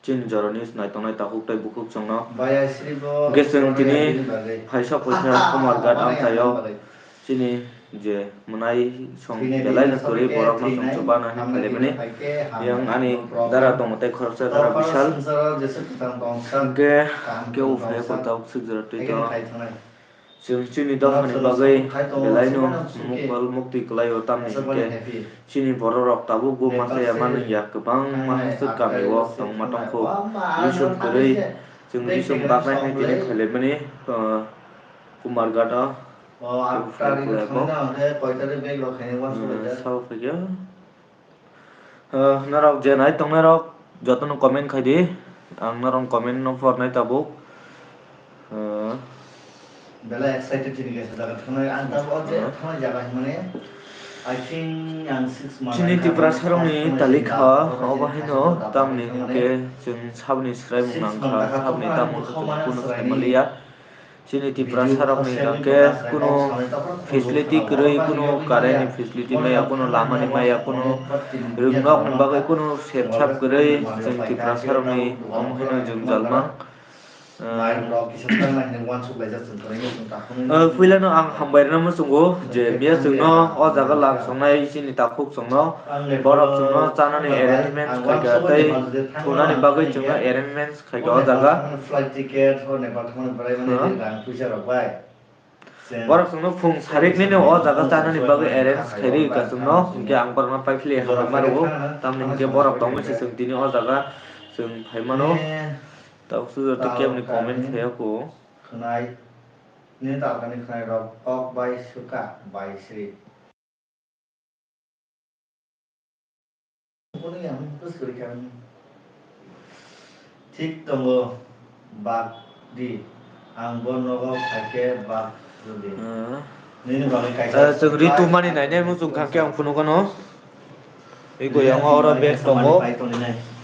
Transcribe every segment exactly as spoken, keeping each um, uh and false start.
Chini jora news naitongnai takhuk tei bukhuk chwngno. Hwnkhe chwng tini phaisa phaisa Kumarghat amchaio chini je mwnai song belai no kwrwi borokno chwng chuba nani phailaimani. Yang ani dara tongo tei khoroksa dara Bishal. Hwnkhe kebo phaiya kota swk jora twi tongo. Chwng chini dophani bagwi belaino mukbal muktwi kwlaio, tamni hwnkhe chini bororok tabukbo ma chaya manwi ya, kwbangma hasteo kamio tongma tongkhu. Bisum kwrwi chwng bisum baknai hai tini phailaimani, uh, Kumarghat o. Sabo phaikhe. Uh, norok je nai tongnai rok jotono comment khai di, ang norok comment no pornai tabuk. Uh, Belai excited chini kaisa jaga thangnai, ang tabuk o je thangnai jaga hinmani, I think ang six month chini Tiprasa rokni talikha, obo haino tamni hwnkhe chwng saboni swraimung nangkha, saboni tamo khe chwng kunu sai maliya. Chini Tiprasa rokni hwnkhe kunu facility kwrwi, kunu current ni facility maya, kunu lama ni maya, kunu rwngnok ni bagwi kunu sepsap kwrwi chwng Tiprasa rokni omo haino jwngjal mang. Ah, puilano ang hambai rwna muchungo je miya chwngno o jaga lam songnai chini takhuk chwngno borok chwngno chanani arrangement khaikha tei thunani bagwi chwngno arrangement khaikha o jaga. Borok chwngno phung sarik nini o jaga chanani bagwi arrange khairi ka chwngno, hinkhe ang borokno paipili hambai ma rwo, tamni hinkhe borok tongwi se chwng tini o jaga chwng phai mano. Tabuk sujo tei kebni comment khaiya kho. Khwnai, nini talkani khwnai rok kok bai swkha bai sri. Thik tongo, bak di. Ang bo nogo phaikhe bak rwdi. Hmm. Nini bagwi kaisa. Eh, chwng ri tumani nainai muchung kha khe ang phunukgano. Iko yang oro bag tongo.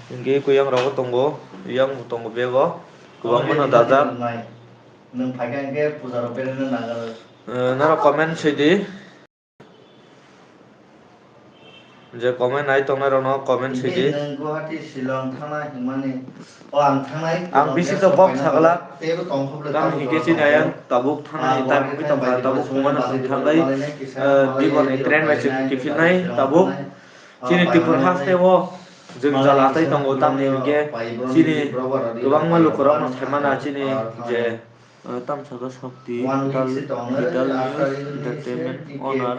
Hinkhe iko yang rogo tongo. Yang bo tongo bag o. Kwbangma no dajak. Nwng phaikhe hinkhe puja rok bereno nagar. Eh, norok comment swi di. Je comment nai tongnai rokno comment swi di. Nwng Guwahati, Shillong thangna himani. O ang thangnai. Ang bisi to bok saglak. Teibo tongthok le. Tamo hingke chini ayang tabuk thangnani time wngwi tongkha, tabuk phunukgano chwng thangwi, eh, Dibor ni train bai chwng kiphilnai tabuk. Chini Tripura haste o jwngjal achai tongo, tamni hingke chini kwbangma lukurokno saimana chini je, eh, tamsaka Shakti Digital, Digital News Entertainment Owner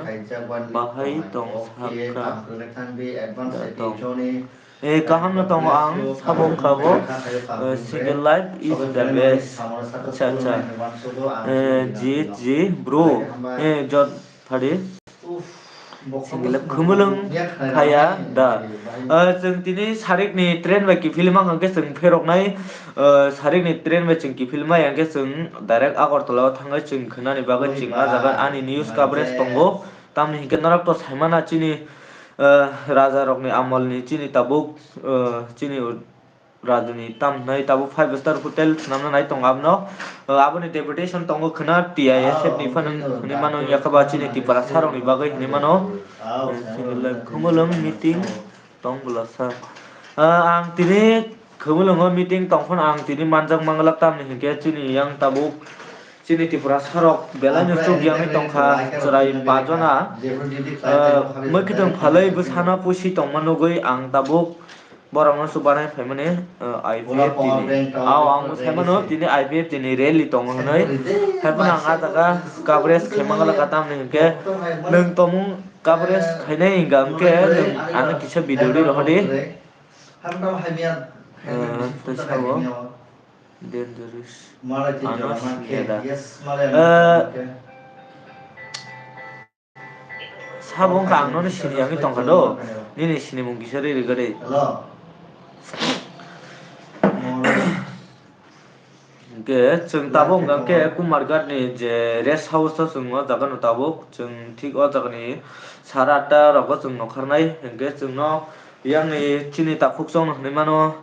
bahai tong sakha da tong. Eh, kaham no tongo ang, sabo wngkha bo, eh, single life is the best. Acha, acha. Eh, G G bro. Eh, jot phadi. Single life khumulwng khaya da. Eh, chwng tini sarik ni train bai kiphilma hwnkhe chwng pheroknai, eh, sarik ni train bai chwng kiphilma hwnkhe chwng direct Agartala o thangwi chwng khwnani bagwi chwng ah jaga ani news coverage tongo. Tamni hwnkhe norok to saimana chini, eh, raja rokni amolni chini tabuk, eh, chini rajani tam hwnwi tabuk five star hotel swnamna nai tongo abono. Eh, aboni deputation tongo khwna T I S F ni phano hwnwi mano, yakaba chini Tiprasa rokni bagwi hwnwi mano. Khumulwng meeting tong bwlasa. Ah, ang tini Khumulwngo meeting tong phano ang tini manjak manglak, tamni hinkhe chini yang tabuk chini Tiprasa rok belai no chuk yangwi tongkha, chwrai pajona, ah, mwkhwtwng phalwi bwsano pusi tongma nugwi ang tabuk borokno chubanai phaimani, ah, I P F T ni. Ao ang bo saimano tini I P F T ni rally tongo hwnwi. Haiphano ang ah jaga coverage khaima glak, tamni hinkhe nwng tongmung coverage khainai hwnkha hwnkhe nwng ano kisa video ri rohordi. Eh, tei sabo dangerous. Ano siniya da. Eh, sabo wngkha ang nono sini yangwi tongkha do. Nini sinimung kisa ri rwgwi. Hwnkhe chwng tabuk hwnkha khe Kumarghat ni je rest house o chwng o jaga no tabuk chwng thik o jaga ni sara atta rogo chwng nokharnai, hwnkhe chwngno yang ni chini takhuk chwng no hwnwi mano,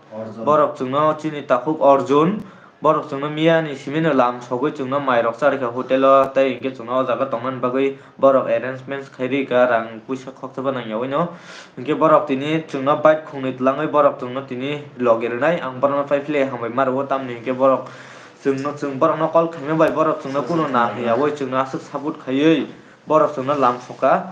borok chwngno chini takhuk Arjun, Borok chwngno miya ni simi no lam sogwi chwngno mai rok charikha hotel o, tei hinkhe chwngno o jaga tongmani bagwi borok arrangements khai rikha, rang puisa khoksa bo nangya wi no. Hinkhe borok tini chwngno bike khungni twlangwi borok chwngno tini logi rwnai, ang borokno pai philai hambai ma rwo, tamni hinkhe borok chwngno, chwng borokno call khaima bai borok chwngno kunu na hiya wi chwngno aswk support khaiwi borok chwngno lam sokha.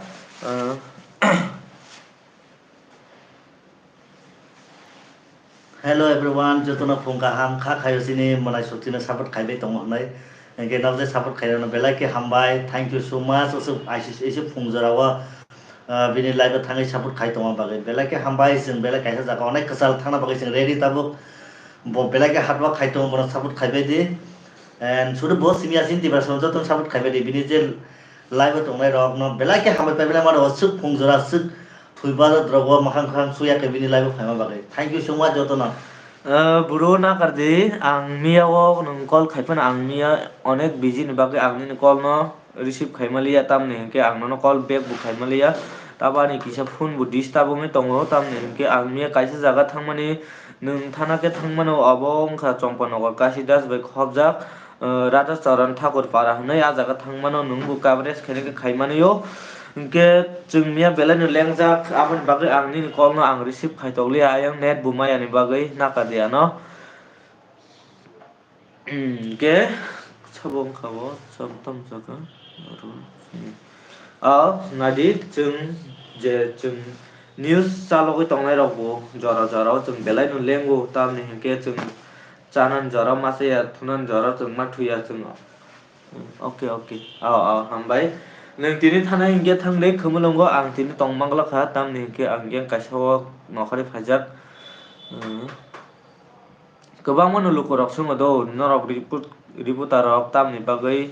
Hello everyone, jotono phung kaham, kha khayo chini mwnai sotino support khaibai tongo hwnwi. Hinkhe nokjai support khairokno belai khe hambai, thank you so much. Aswk aisi, aisi phung jorao, ah, bini live o thangwi support khai tongma bagwi belai khe hambai. Chwng belai kaisa jaga onek kwchal thangna bagwi chwng ready tabuk. Bo belai khe hard work khai tongo, bono support khaibai di. And sudu bo simi asin Tiprasa jotono support khaibai di. Bini je live o tongnai rokno belai khe hambai pai belai mano, aswk phung jora, aswk thwi bajar drogo makhang khang suya khe bini live o phaima bagwi. Thank you so much jotono. Eh, bro, nakardi, ang miya o nwng call khai phano ang miya onek busy ni bagwi ang nini call no receive khaima liya, tamni hinkhe ang nono call back bo khaima liya. Tabo ani kisa phone bo disturb wngwi tongo, tamni hinkhe ang miya kaisa jaga thangmani, nwng thana khe thangmano, obo wngkha Chompanagar Kasidas bai khopjak. Eh, Radha Charan Thakur Para hwnwi ah jaga thangmano nwng bo coverage khaina khe khai manwi o. Hinkhe chwng miya belai no lengjak, aboni bagwi ang nini call no ang receive khai tokliya, ayang net bo maya ni bagwi naka di ano. Hinkhe sabo wngkha bo, sabo tamo jaga. Ah, nadi chwng je chwng news chalogwi tongnai rok bo jora jora o chwng belai no lengo, tamni hinkhe chwng chanani jora masa ya, thunani jora chwng ma thuya chwng. Okay, okay. Oh, oh, hambai. Nwng tini thana hinkhe thang de khumulwngo, ang tini tong mangla kha, tamni hinkhe ang yang kaisa o nokhari phaijak. Hmm. Kwbangma no lukurok swngo do, norok riput-, riputa rok tamni bagwi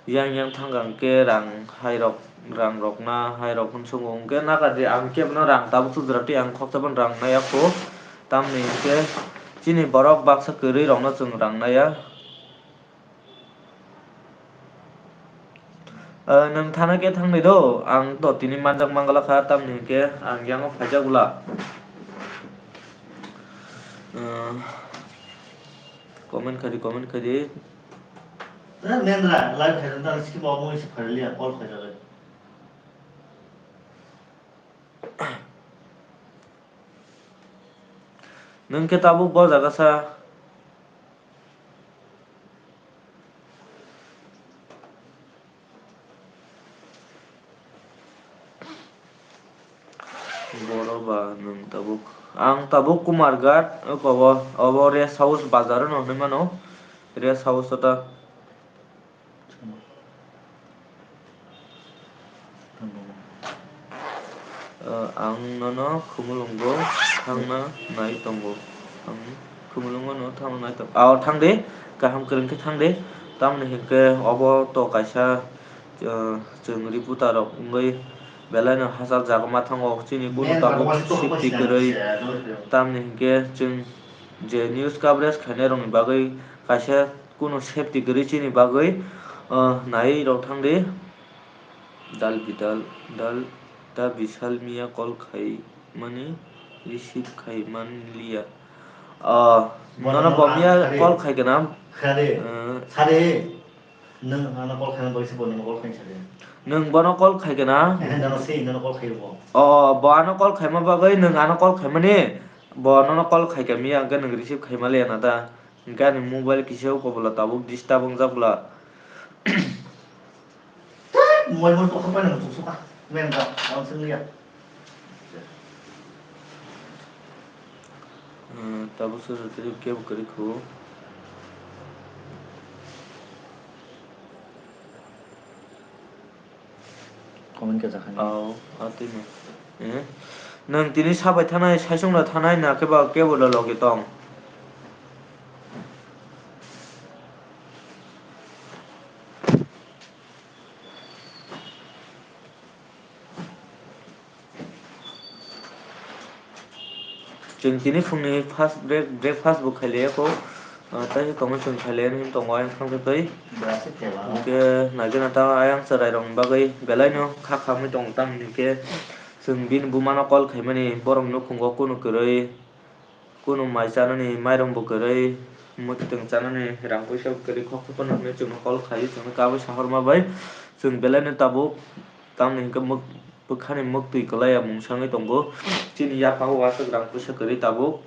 yang yang thangkha hwnkhe rang hai rok, rang rok na hai rok hwn swngo, hwnkhe naka di ang kebo no rang tabuk sujra tei ang khoksa phano rang naiya kho, tamni hwnkhe chini borok baksa kwrwi rok no chwng rang naiya. Eh, nwng thana khe thangni do, ang to tini manjak mangala kha, tamni hinkhe ang yango phaijak bwla. Eh, comment khai di, comment khai di. Eh, men ra, live khai di, tang skim omo isi khai liya, call khai di. Nwng khe tabuk bo jaga sa. Boro ba nwng tabuk. Ang tabuk Kumarghat, oko bo, obo rest house bazar no hinwi mano. Rest house o ta. Ah, ang nono Khumulwngo thangna nai tongo. Ang Khumulwngo no thangna nai tongo. Ah, thang de, kaham kwrwng khe thang de. Tamoni hinkhe obo to kaisa, ah, chwng reporter rok wngwi belai no hachal jaga ma thango. Chini kunu tabuk safety kwrwi. Tamoni hinkhe chwng je news coverage khainai rokni bagwi kaisa kunu safety kwrwi chini bagwi, ah, nai rok thang de. Dal bidal, dal da Bishal miya call khai mani receive khai man liya. Ah, nono bo miya call khai kana? Khade. Eh. Khade. Nwng ano call khaina bagwi se bo nono call khaina sadi. Nwng bono call khai kana? Eh, nono se, nono call khai bo. Oh, bo ano call khaima bagwi nwng ano call khaimani? Bo nono call khai ka miya, hwnkhe nwng receive khaima liya na da? Hwnkhe ani mobile kisa o kobola tabuk disturb wngjak bwla. Moi moi kokha paina muchung suka. Men da, ang sing liya. Hmm, tabuk sir sir kebo kwrwi khu. Comment khe jakhani. Oh, ah, twi no. Eh? Nwng tini sabai thanai, saisung da thanai, na khe ba kebo da logi tong? Chwng tini phungni first break, breakfast bo khailaiya kho, ah, tei tongwi chwng khailaiya hinwi tongo ayang thangwi twi. Hwnkhe naigwna ta ayang chwrairokni bagwi belaino kha khamwi tongo, tamoni hinkhe chwng bini bumano call khaimani, borok nukhungo kunu kwrwi, kunu mai chanani mairung bo kwrwi. Mwtwng chanani rang puisa kwrwi khoksa phano hwnwi chwngno call khai, chwngno kabui sahorma bai. Chwng belaino tabuk tamni hwnkhe mwk-, bwkhani mwktwi kwlaiya mungsa wngwi tongo. Chini yapha o aswk rang puisa kwrwi tabuk.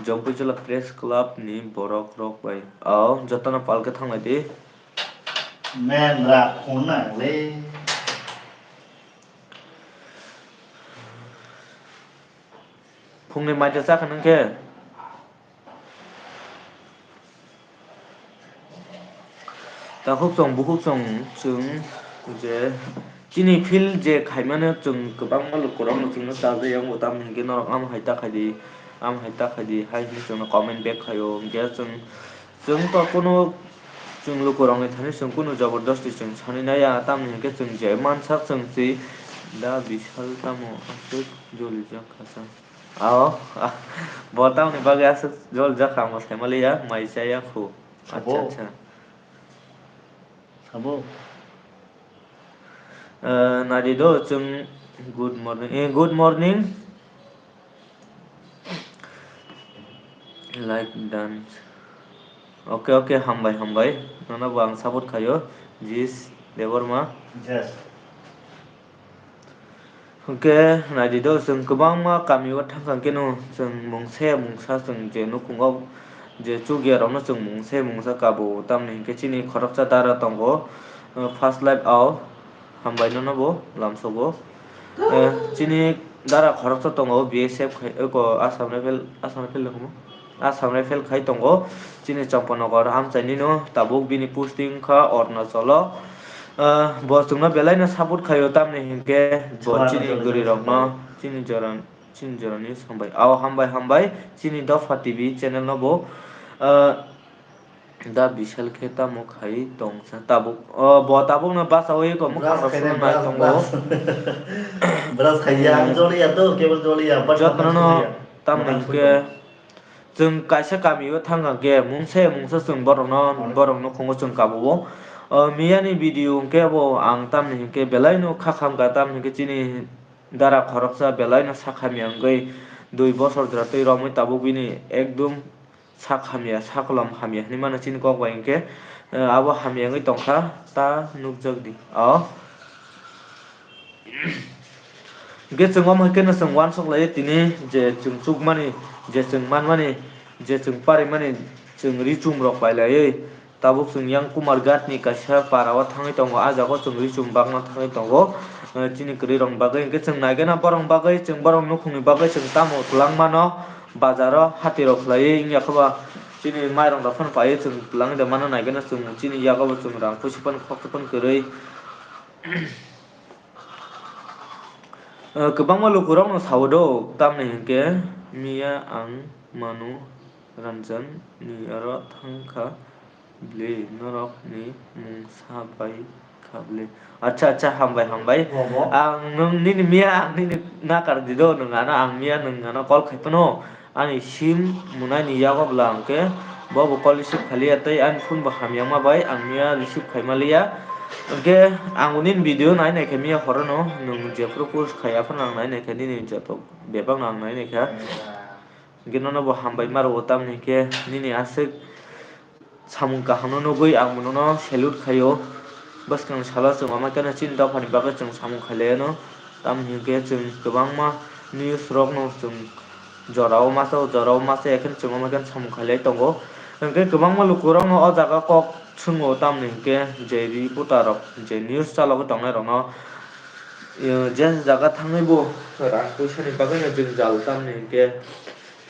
Jompuijola Press Club ni borok rok bai. O, jotono pal khe thanglai di. Men ra khun nang le. Phungni mai ta chakha nang khe? Takhuk chwng bukhuk chwng chwng je chini field je khaimano chwng kwbangma lukurokno chwngno chajak yango, tamni hwnkhe norok amo hai ta khaidi, amo hai ta khaidi hai hwnwi chwngno comment back khaio. Hwnkhe chwng, chwng to kuno chwng lukurokni thani chwng kuno jobordosti chwng sanwi naiya, tamni hwnkhe chwng je mansak chwng se da bisal tamo aswk jolijak kha chwng. Ao, ah, bo tamni bagwi aswk jolijak kha, amo saimaliya, mai chaya khu. Sabo. Acha, acha. Sabo. Eh, nadi do chwng, good morning. Eh, good morning. Like done. Okay, okay, hambai, hambai. Nono bo ang support khaio. Jis Debbarma. Yes. Hwnkhe naidi do, chwng kwbangma kamio thangkha hwnkhe no chwng mungsa mungsa chwng je nukhungo je chukya rokno chwng mungsa mungsa kabo, tamni hwnkhe chini khoroksa dara tongo, uh, first life o hambai nono bo lamsogo. Eh, chini dara khoroksa tongo, B S F khai, eko Assam Rifle, Assam Rifle no hwnmo? Assam Rifle khai tongo, chini Champanagar amchaini no tabuk bini posting wngkha Arunachal o. Ah, bo chwngno belai no support khaio, tamni hinkhe bo chini guri rokno, chini jora, chini jorani hambai. Ao hambai, hambai, chini Dopha T V channel no bo, ah, da bisal khe tamo khai tongsa tabuk. Oh, bo tabuk no bachaui ko mwkhang rok phunuknai tongo. Brush khai ya, ang joliya to, kebo joliya, but jotono no tamni hinkhe chwng kaisa kamio thangkha khe mungsa mungsa chwng borokno, borok nukhungo chwng kabo-o. O, miyani video hwnkhe bo ang tamni hinkhe belai no kha khamkha, tamni hinkhe chini dara khoroksa belai no sakhamya wngwi dui bosor jora twi romwi tabuk bini ekdum sak hamya, sakolom hamya hinwi mano chini kok bai hinkhe, eh, abo hamya wngwi tongkha ta nukjak di. O. Hwnkhe chwng omo hai kheno chwng uansuk laio tini je chwng chukmani, je chwng manmani, je chwng parimani, chwng ri chum rok pailaiwi tabuk chwng yang Kumarghat ni kaisa para o thangwi tongo, ah jaga o chwng ri chum bagna thangwi tongo, eh, chini kwrwi rok ni bagwi. Hwnkhe chwng naigena borok ni bagwi, chwng borok nukhung ni bagwi chwng tamo twlang mano, bazar o hati rok khlaiwi wngya khe ba chini mairang rok phano paiwi chwng twlang de mano, naigena chwng chini yago bo chwng rang puisi phano khoksa phano kwrwi. Eh, kwbangma lukurokno sao do, tamni hinkhe miya ang manu Ranjan ni aro thangkha bwlwi, norokni mungsa bai kha bwlwi. Acha, acha, hambai, hambai. Ang nwng nini miya, ang nini nakar di do, nwng ano, ang miya nwng ano call khai phano. Ani sim mwnaini yago bwla hwnkhe bo bo call receive khailiya tei ani phone bo hamyangma bai ang miya receive khaima liya. Hwnkhe ang nini video nai nai khe miya horono nwng jephru post khai aphano ang nai nai khe nini joto bebakno ang nai nai kha. Hwnkhe nono bo hambai ma rwo tamni hwnkhe nini aswk samung kahamno nugwi ang bono salute khaio. Bwskang salo chwng ama khe chini dophani bagwi chwng samung khailaiano. Tamni hinkhe chwng kwbangma news rokno chwng jorao masa, jorao masa ya khe chwng ama khe samung khailai tongo. Hinkhe kwbangma lukurokno o jaga kok swngo, tamni hinkhe je reporter rok je news chalogwi tongnai rokno, eh, je jaga thangwi bo rang puisani bagwino jwngjal, tamni hinkhe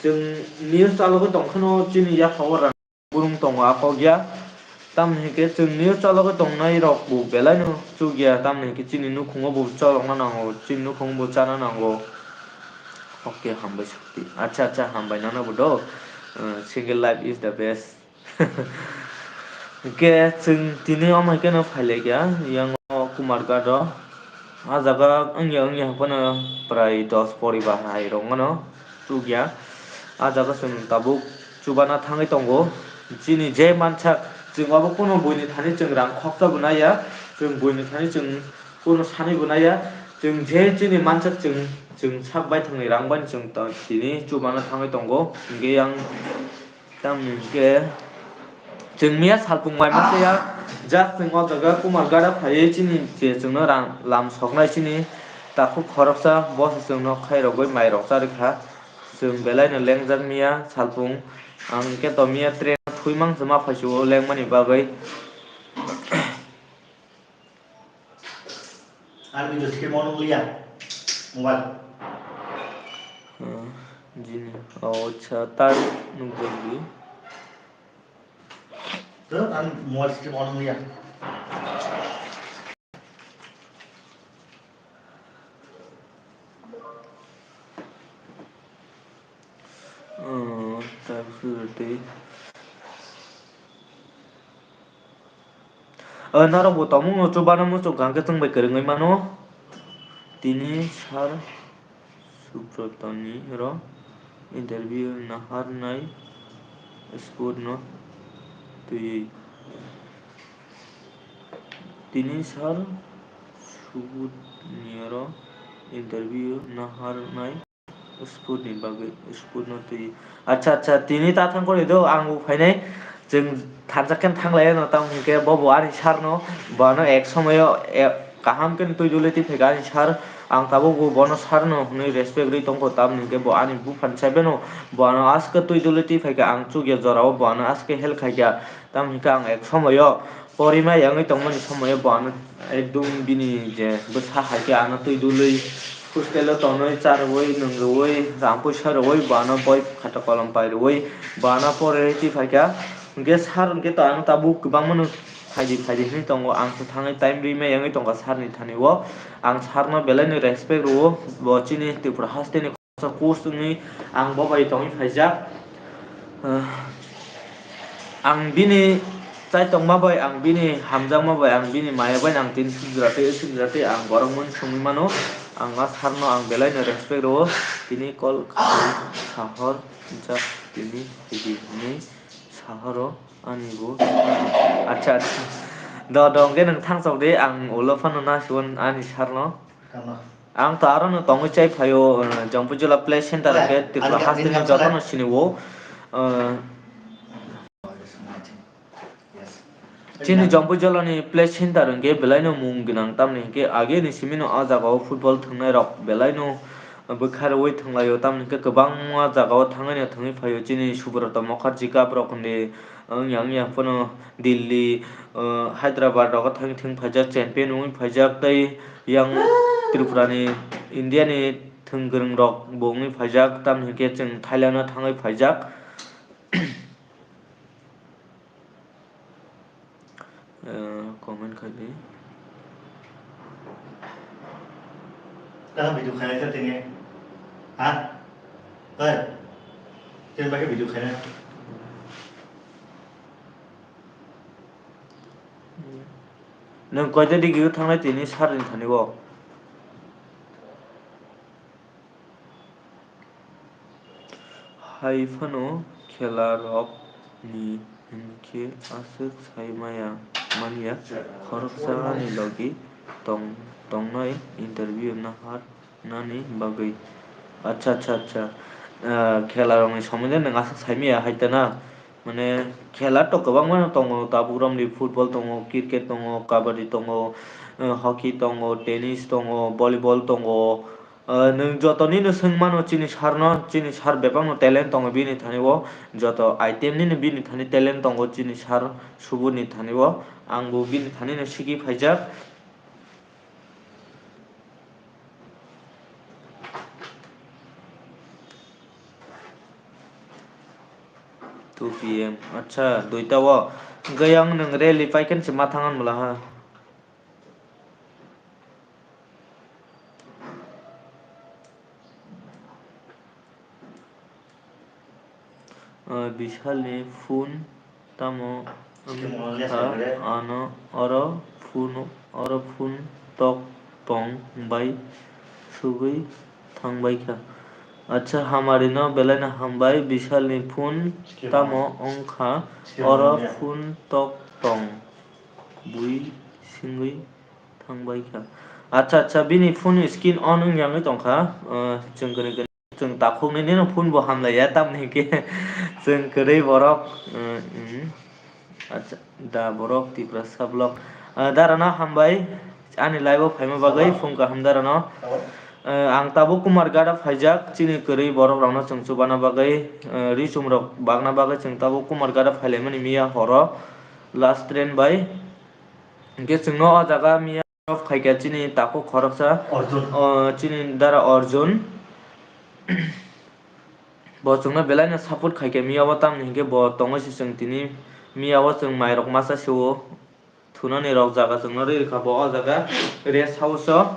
chwng news chalogwi tongkhano chini yaphao rang. Burung tongo a kok ya. Tamni hinkhe chwng news chalogwi tongnai rok bo belai no chuk ya, tamni hinkhe chini nukhungo bo cholokna nango, chini nukhungo bo chana nango. Oke, hambai sakti. Acha, acha, hambai nano bo do. Uh, single life is the best. Hinkhe chwng tini omo hinkhe no phailai kha, yang o Kumarghat o. A jaga wngya wngya phano prai dos poribar hai rok mano chukya. A jaga chwng tabuk chubana thangwi tongo. Chini je mansak, chwng abo kunu buini thani chwng rang khoksa bo naiya, chwng buini thani chwng kunu sanwi bo naiya. Chwng je chini mansak chwng Chwng sak baithangni rang bai chwng ta-, tini chubana thangwi tongo. Hinkhe yang tamni hinkhe chwng miya salpung mai masa ya. Just chwng o jaga Kumar Gada phaiwi chini je chwngno rang lam soknai chini takhuk khoroksa bosa chwngno khairogwi mairok charwkha. Chwng belaino lengjak miya salpung. Ang hinkhe to miya train thwi mang se ma phaisu o lengmani bagwi. Ar video stream on wngya mobile. Ah, jini. Oh, acha, tar nukjakdi. To, ang mobile stream on wngya. Oh, tar suri tei. O, norok bo tongmung no chubana muchung kha, hwnkhe chwng bai kwrwngwi mano. Tini sir Subrotoni oro interview naharnai spot no twiwi. Tini sir Subotni oro interview naharnai. Sport ni bagwi, sport no twi. Acha, acha, tini ta thang kori do, ang bo phainai. Chwng thansa khe thang lai no, tamo hinkhe bo bo ani sir no, bo ano ek somoyo, e, kaham khe twi duli twi phaikha ani sir. Ang tabuk bo bono sir no hwnwi respect rwi tongkho, tamo hinkhe bo ani buphang sai beno, bo ano aske twi duli twi phaikha, ang chukya jorao bo ano aske help khaikha. Tamo hinkhe ang ek somoyo porima yangwi tongmani somoyo bo ano ekdum bini je bwsa hai khe ano twi dului hostel o tonwi charwui nwngrwui rang puisa rwui bo ano boi khata kolom pairwui bo ano porwi twi phaikha. Hinkhe sir hinkhe to ano tabuk kwbangmano phaidi phaidi hinwi tongo, ang se thangwi time rwima yangwi tongkha sir ni thani o. Ang sir no belai no respect rwo, bo chini Tripura haste ni Course wngwi ang bo bai tongwi phaijak. Ah, ang bini chaitokma bai, ang bini hamjakma bai, ang bini maya bai ang tini sujra tei sujra tei ang borok mani songwi mano. Ang a sir no ang belai no respect rwo. Tini call khaui sahor jak tini phaidi hwnwi sahoro ani bo. Acha, acha. Do, do, hwnkhe nwng thangsok di, ang ulo phano nasigo ani sir no. Tama. Ang to aro no tongwi chai phaio, uh, Jompuijala Play Center Wala, hwnkhe Tripura ani haste ni ani joto no sini o. Uh, Yes. Chini Jompuijala ni Play Center hwnkhe belai no mung gwnang, tamni hwnkhe age ni simi no ah jaga o football thwngnai rok belai no bwkha rwui thwnglaio, tamni hwnkhe kwbangma jaga o thangwi no thwngwi phaio. Chini Subrata Mukherjee Cup rok hwndi wngya wngya phano Delhi, uh, Hyderabad rogo thangwi thwng phaijak, champion wngwi phaijak, tei yang Tripura ni, India ni thwng kwrwng rok bo wngwi phaijak, tamni hwnkhe chwng Thailand o thangwi phaijak. Uh, comment khai di. Kaha video khainai kha tini? Ha? Oi. Tini bagwi video khainai? Nwng koita degree o thangnai tini sir ni thani o? Hai phano khela rok ni hinkhe aswk sai maya manya, khoroksa ani logi tong-, tongnai interview nahar nani bagwi. Acha, acha, acha. Ah, khela rok ni somondo nwng aswk sai maya hai ta na? Mane khela to kwbangma no tongo, tabuk romni football tongo, cricket tongo, kabaddi tongo, ah, hockey tongo, tennis tongo, volleyball tongo. Ah, nwng joto nino swng mano chini sir no, chini sir bebak no talent tongo bini thani o, joto item nino bini thani talent tongo chini sir Subuni thani o, ang bo bini thani no sigi phaijak. Two P M. Acha, duita o. Hwnkhe yang nwng rally paikhe se ma thangan bwla ha. Ah, Bishalni phone tamo wngkha ano oro phone, oro phone tok tong bai sugwi thangbaikha. Acha, hamarino belaino hambai, Bishalni phone tamo wngkha oro phone tok tong bui singwi thangbaikha. Acha, acha, bini phone screen on wng yangwi tongkha. Uh, chwng kwrwi kwrwi, chwng takhuknwi nino phone bo hamlaiya, tamni hwnkhe chwng kwrwi borok, uh, mm. Acha, da borok Tiprasa vlog. Ah, darano hambai, ani live o phaima bagwi phung kaham darano. Ah, ang tabuk Kumarghat o phaijak, chini kwrwi borok rokno chwng chubana bagwi, ah, ri chum rok bagna bagwi chwng tabuk Kumarghat o phailaimani miya horo last train bai. Hinkhe chwngno o jaga miya off khaikha chini takhuk khoroksa, Arjun. O, chini dara Arjun. Bo chwngno belaino support khaikha miya o, tamni hinkhe bo tongwi se chwng tini miya o chwng mairok masa se-o. Thunani rok jaga chwngno rwi rwkha bo o jaga rest house o.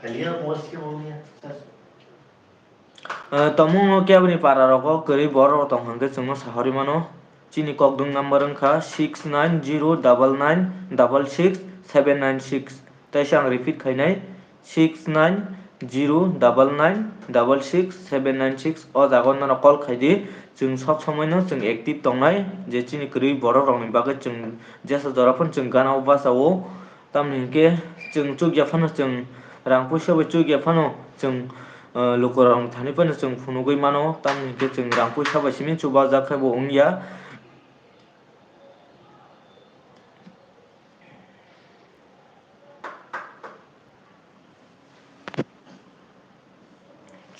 Haliya, mo sikhe bo niya. Ah, tongmung no keboni para rogo kwrwi borok rok tong hwnkhe chwngno sahorwi mano. Chini kokdwng number wngkha six nine zero double nine double six seven nine six. Teisa ang repeat khainai, six nine zero double nine double six seven nine six. O jaga o norok call khaidi, chwng sob somoi no chwng active tongnai, je chini kwrwi borok rokni bagwi chwng jesa jora phano chwng gana o bachao. Tamni hinkhe chwng chukya phano, chwng rang puisa bai chukya phano, chwng, uh, lukurokni thani phano chwng phunugwi mano. Tamni hinkhe chwng rang puisa bai simi chubajak khe bo wngya.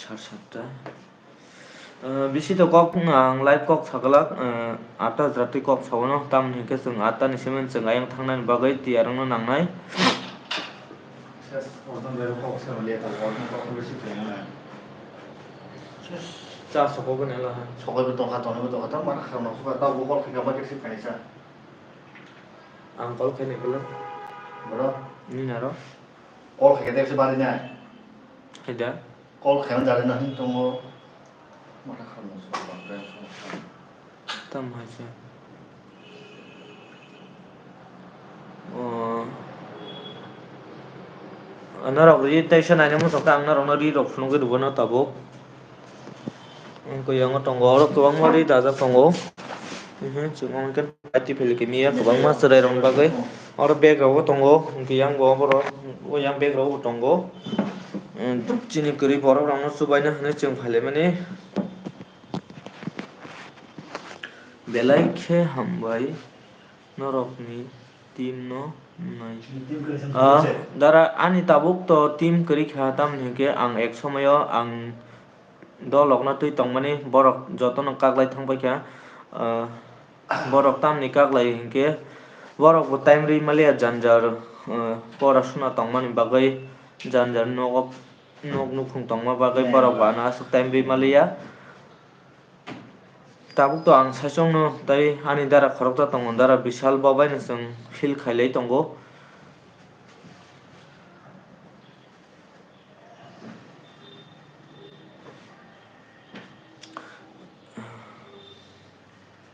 Sar satta. Eh, bisi to kok wngkha, ang live kok saglak, eh, atta jora twi kok saono, tamni hinkhe chwng atta ni simi chwng ayang thangnani bagwi tiyar wngna nangnai. Ses, odon bero kok se mali eta, odon kok bisi khaina na. Cha sokogwi nai laha. Sokogwi tongkha, tongwi tongkha, tamo mana khana khokha, tamo bo kok khaika ma khe sip khaisa. Ang call khainai belai. Bro. Nini aro? Call khaikhe tei se bari nai. Haida? Call khaina jari na hin tongo. Mata kharmo so bangkhe so. Tam hai se. O. Norok ri teisa naina muchungkha ang norokno ri rok phunugwi rwgwno tabuk. Ang kuyang o tongo, oro kwbangma ri dajak tongo. Mhm, chwng omo khe party phailikhe miya kwbangma chwrai rokni bagwi. Oro bag rok bo tongo, hwnkhe yang bo borok, o yang bag rok bo tongo. Chini kwrwi borok rokno chubaina hinwi chwng phailaimani. Belai khe hambai. Norokni team no nai. Ah, dara ani tabuk to team kwrwi kha, tamni hinkhe ang ek somoyo ang dolokno twi tongmani borok jotono kaklai thangbai kha. Ah, borok tamni kaklai hinkhe borok bo time rwi maliya janjar, ah, pora suna tongmani bagwi janjar nogo nok nukhung tongma bagwi borok bo ano aswk time rwi maliya. Tabuk to ang saichung no tei ani dara khoroksa tongo, dara Bishal bo bai no chwng feel khailai tongo.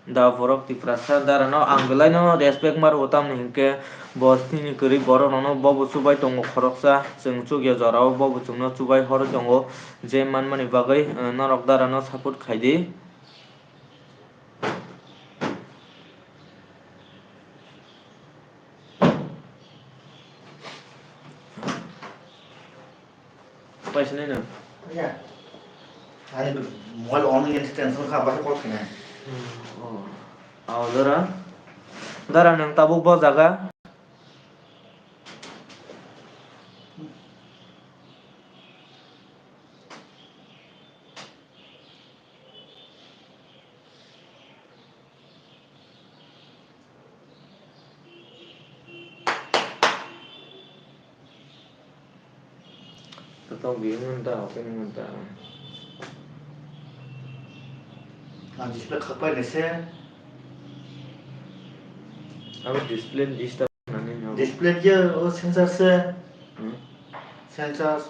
Da borok Tiprasa dara no ang belai no respect ma rwo, tamni hinkhe bo chini kwrwi borok rok no bo bo chubai tongo khoroksa, chwng chukya jora o bo bo chwngno chubai horwi tongo, je manmani bagwi, eh, norok dara no support khaidi. Paisa nai no? Ya. Ani mobile on wngya tension kha, basa call khainai. Hmm, oh. Aw, dara. Dara, nwng tabuk bo jaga. Tatok biyo ngan ta, open ngan ta. Ang display khakpai naise. Abo display disturb nani no. Display je o sensor se. Hmm? Sensor.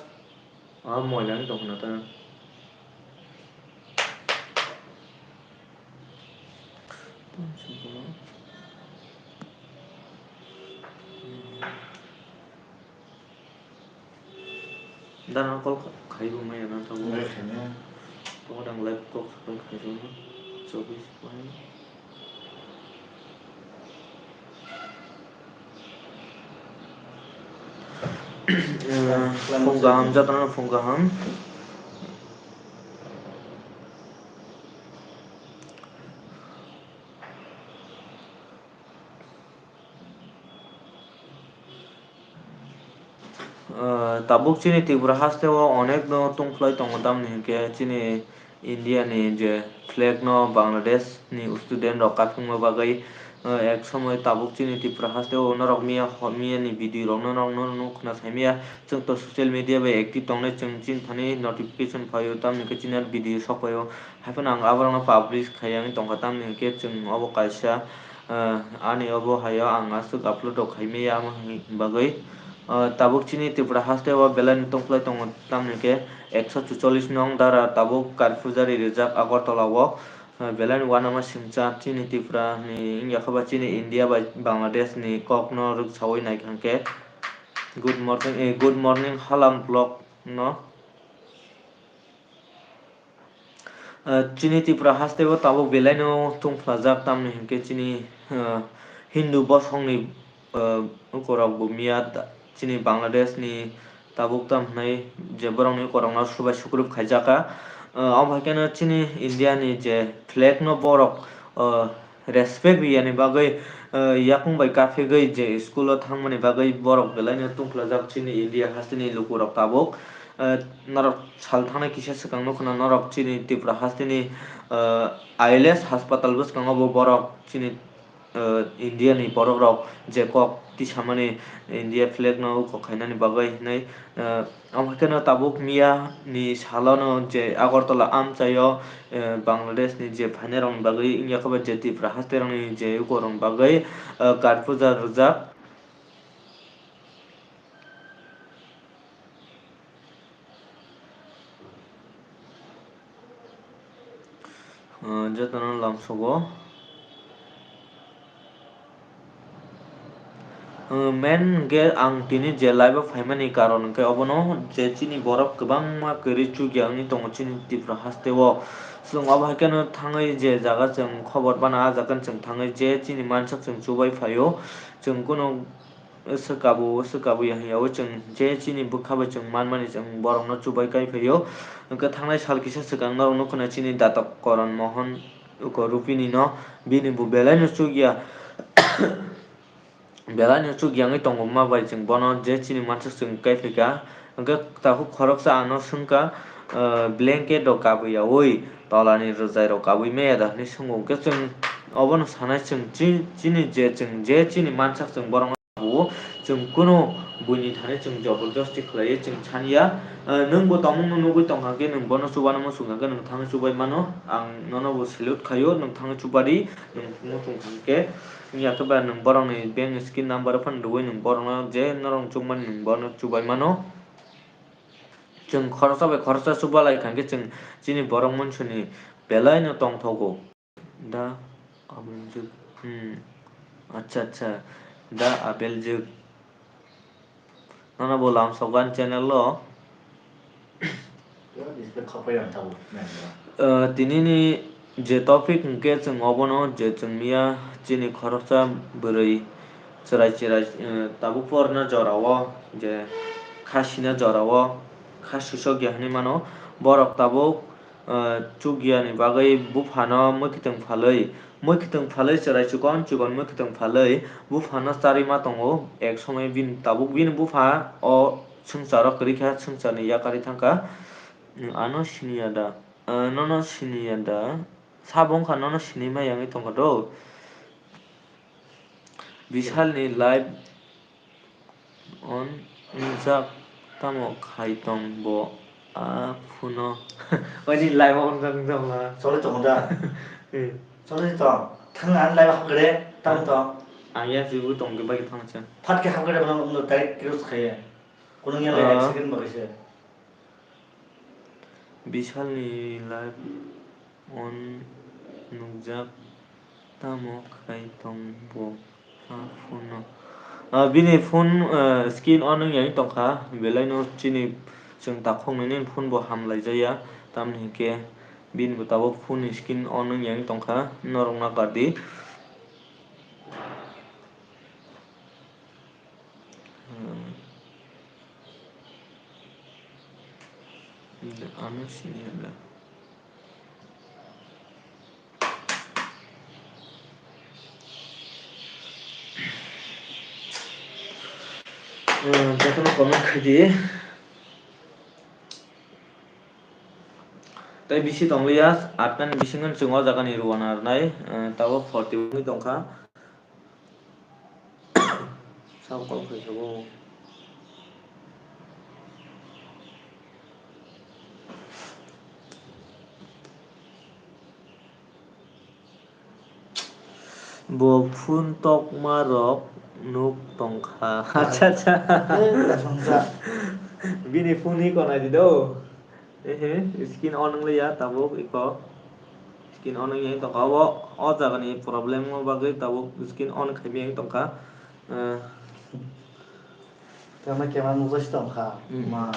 Ah, moila ni tong khna ta. Dana call kha-, khai bo maya na tamo. Nai khaina. Tamo dang live call kha-, khai bo. Eh, phung kaham, jotono phung kaham. Ah, tabuk chini Tripura haste o onek no tungphlai tongo, tamni hinkhe chini India ni je flag no Bangladesh ni student rok kaphikma bagwi, ah, ek somoi tabuk chini Tripura haste o norok miya ho-, miya ni video rok no norok no nukna saimaya. Chwng to social media bai active tongnai, chwng chini thani notification phaio, tamni hinkhe chini video sok phaio. Haiphano ang aborok no publish khaiya wngwi tongkha, tamni hinkhe chwng obo kaisa, ah, ani obo haio ang aswk upload rok khaimaya, amo hwnwi bagwi. Ah, tabuk chini Tripura haste o belai no tungphlai tongo, tamni hinkhe ekso chuchollis nong dara tabuk Karpujari rijak Agartala o, ah, belai no uanama singcha chini Tripura ni wngya khe ba chini India bai Bangladesh ni kok no rwksaui naikha hinkhe. Good morning, eh, good morning Halam vlog no. Ah, chini Tripura haste o tabuk belai no tungphlajak, tamni hinkhe chini, ah, Hindu bosong ni, ah, ukorok bo miya ta-, chini Bangladesh ni tabuk tam hwnwi je borok ni ukorok no subai sukrup khaijaka. Ah, omo hai kheno chini India ni je flag no borok, ah, respect riyani bagwi, ah, yakung bai kaphigwi je school o thangmani bagwi borok belai no tungphlajak chini India haste ni lukurok tabuk. Ah, norok sal thangnai kisa swkang nukho na norok chini Tripura haste ni, ah, I L S hospital bwskango bo borok chini, ah, India ni borok rok je kok tisamani India flag no kok khainani bagwi hinwi, ah, omo hai kheno tabuk miya ni salo no je Agartala amchaio, ah, Bangladesh ni je phainai rok ni bagwi wngya khe ba je Tripura haste rok ni je ukorok ni bagwi, ah, Karpuja rwjak. Ah, jotono lamsogo. Ah, main hwnkhe ang tini je live o phaimani karon hwnkhe obono je chini borok kwbangma kwrwi chukya wngwi tongo chini Tripura haste o. Chwng obo hai kheno thangwi je jaga chwng khobor bana, ah jaga chwng thangwi je chini mansak chwng chubai phaio. Chwng kunu swkabu, swkabu ya hwnyaui chwng je chini bwkha bai chwng manmani chwng borokno chubai kai phaio. Hwnkhe thangnai sal kisa swkang norok nukho na chini datok Koron Mohon uko Rupini no, bini bo belai no chukya, belai no chukya wngwi tongo ma bai chwng bono je chini mansak chwng kai phaikha. Hwnkhe takhuk khoroksa ano swngkha, ah, blanket rok kabwi yaui tolani rwjai rok kabwi maya da hwnwi swngo. Hwnkhe chwng obono sanai chwng chi-, chini je chwng je chini mansak chwng borokno. Tabuk chwng kunu buini thani chwng jobordosti khlaiwi chwng sanya, ah, nwng bo tongmung no nugwi tongkha khe nwng bono chubano muchung kha khe nwng thangwi chubai mano, ang nono bo salute khaio, nwng thangwi chubadi, nwng muchung kha khe, wngya khe ba nwng borokni bank skin number phano rwui nwng borokno je norok chukmani nwng bono chubai mano. Chwng khoroksa bai khoroksa chubalai kha khe chwng chini borok munsuni belai no tongthogo. Da Abeljwk. Hmm. Acha, acha. Da Abeljwk. Nono bo lamsokgan channel o. Display khapaiya ang tabuk, nai ba. Eh, tinini je topic hwnkhe chwng obono je chwng miya chini khoroksa bwrwi chwrai chwrai, eh, tabuk porna jorao je khasina jorao kha susokya hinwi mano. Borok tabuk ah, chukya ni bagwi buphano mwkhwtwng phalwi, mwkhwtwng phalwi chwrai chikon chikon mwkhwtwng phalwi buphano charwi ma tongo. Ek somoi bini tabuk bini bupha o swngcharo kwrwi kha, swngcharni yakarwi thangkha. Ano siniya da? Ah, nono siniya da? Sabo wngkha nono sinimaya wngwi tongkha do. Bishalni live on wngjak tamo khai tong bo a phuno. Oini live on wngjak wngjak na. Choli tongo da? Eh. Choli tong. Thang ang live hapkare, tang tong. Ang ya jibu tong ke bai thang chen. Phat ke hapkare bono direct cross khaye. Kuno ya live Ah. Second bagwi se. Bishalni live on nukjak tamo khai tong bo a phone no. Ah, bini phone, ah, screen on wngya wng tongkha, belai no chini chwng takhuk nini phone bo hamlaijaya, tamni hinkhe Bini bo tabuk phone ni screen on wngya wng tongkha, norok nakardi. Hmm. Ano sini ada. Hmm, jotono comment khaidi. Tei bisi tongliya, atna ni bisingo chwng o jaga ni rwna rwnai, eh, tabuk forty wngwi tongkha. Sabo kok khaisabo. Bo phone tokma rok nuk tongkha. Acha, acha. Eh, kasongsa. Bini phone hi konai di do. Ehe, screen on wngya tabuk iko. Screen on wngya tongkha. Obo, o jaga ni problem o bagwi tabuk screen on khaimya tongkha. Eh. Tama camera nukjak tongkha. Hmm. Ma.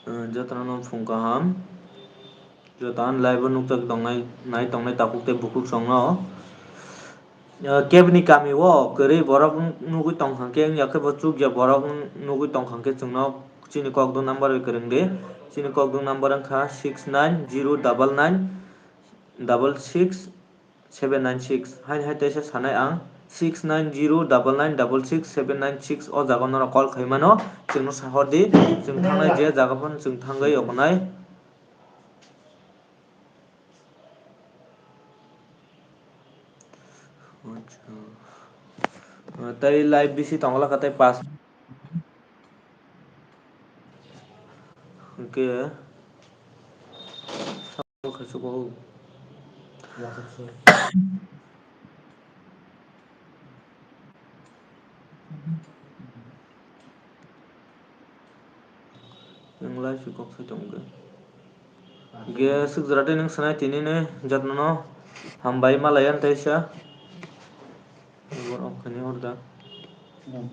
Eh, jotono phung kaham. Joto ang live o nukjak tongnai, nai tongnai takhuk tei bukhuk songno. Eh, kebni kami o kwrwi borok nugwi tongkha khe, wngya khe bo chukya borok nugwi tongkha khe chwngno chini kokdwng number bai kwrwng di. Chini kokdwng number wngkha six nine zero double nine double six seven nine six. Haini hai teisa sanai ang, six nine zero double nine double six seven nine six o jaga norok call khai mano, chwngno sahor di, chwng thangnai je jaga phano chwng thangwi ogonai. Acha. Tei live bisi tongla kha tei pas. Hwnkhe. Khaisuk o. Nwng lai si kok sai tong khe. Ge swk jora tei nwng sanai tini ni jotno no hambai malai ang teisa. Borok khaini order. Hmm.